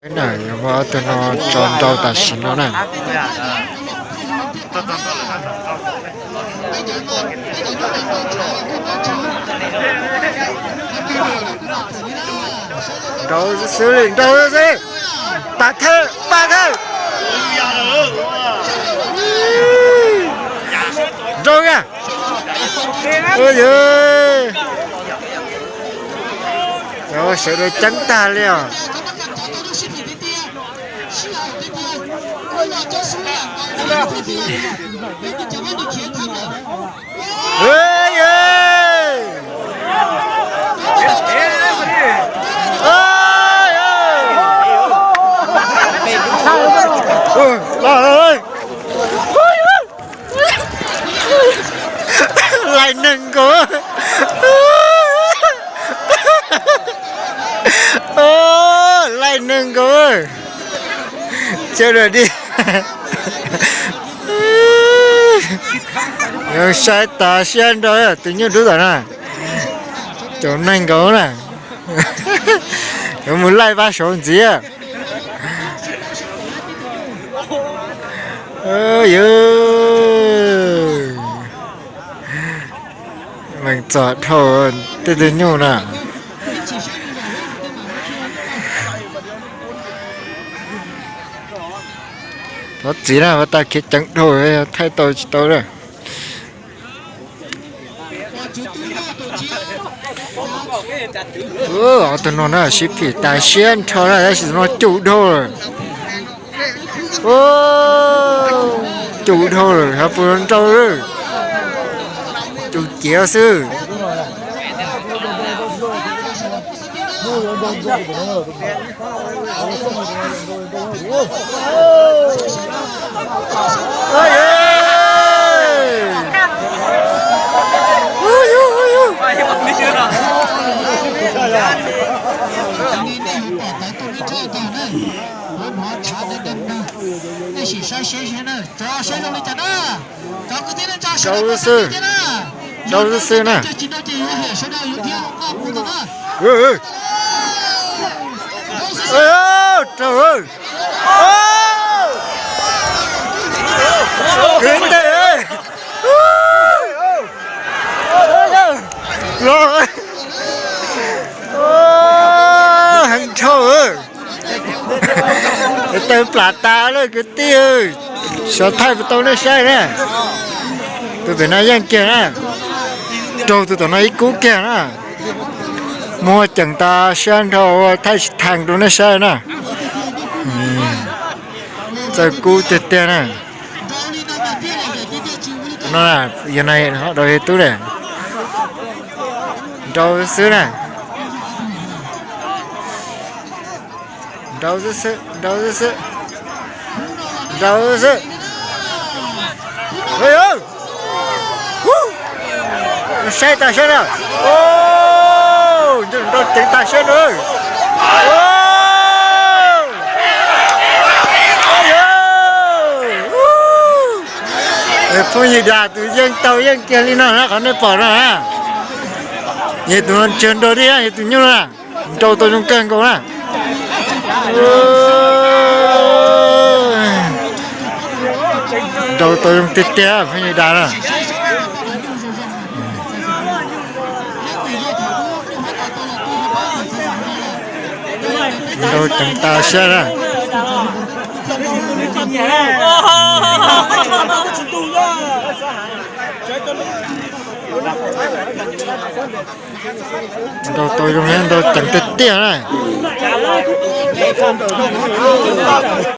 Na, yuav muab ob tug no tso nrau tam sim no na. Nrau xwb li, nrau xwb. Pab thawj, pab thawj. Nrau na. Ua yog, cov sawv daws ceeb tag li os. Laij neeg nkaus. Laij neeg nkaus. Cia lawm di. Saib tas siab nrau tus nyuj dub tom no. Caum neeg nkaus na. Yuav mus laij pab saud ntxiv. Yog leej txom dhau tej tug nyuj na. Thov txim na, ua tas khiav ceev dhau, thaij tau tsis tau lawm. Ob tug no na sib phim tas siab nrho na, tab sis tus no cum dhau lawm. Cum dhau lawm, ho puas nrau lawm. Cum ciav xwb. Rau xwb, rau xwb na. Rau. Kwv tij, los, heev dhau. Taw plam tas lawm kwv tij. Xyov thaij puas tau nej saib na. Tus pem no yeej kiag na. Raug tus tom no ib kub kiag na. Muab ceev tas siab nrho, thaij tsis tau rau nej saib na. Txawj kub tiag tiag na. No, yog no ho rau yawg tub na. Nrau xwb na. Nrau xwb, nrau xwb, nrau xwb. Saib tas siab na. Nrau ceev tas siab na. Phooj ywg, dag tus yeej tau yeej kiag li no na, qhov nej pom no na. Yog tus no tsis nrau li, yog tus nyuj na. Nrau tau zoo kawg nkaus na. Nrau tau zoo tiag tiag phooj ywg, dag na. Nrau ceev tas siab na. Nrau tau zoo, nrau ceev tiag tiag na.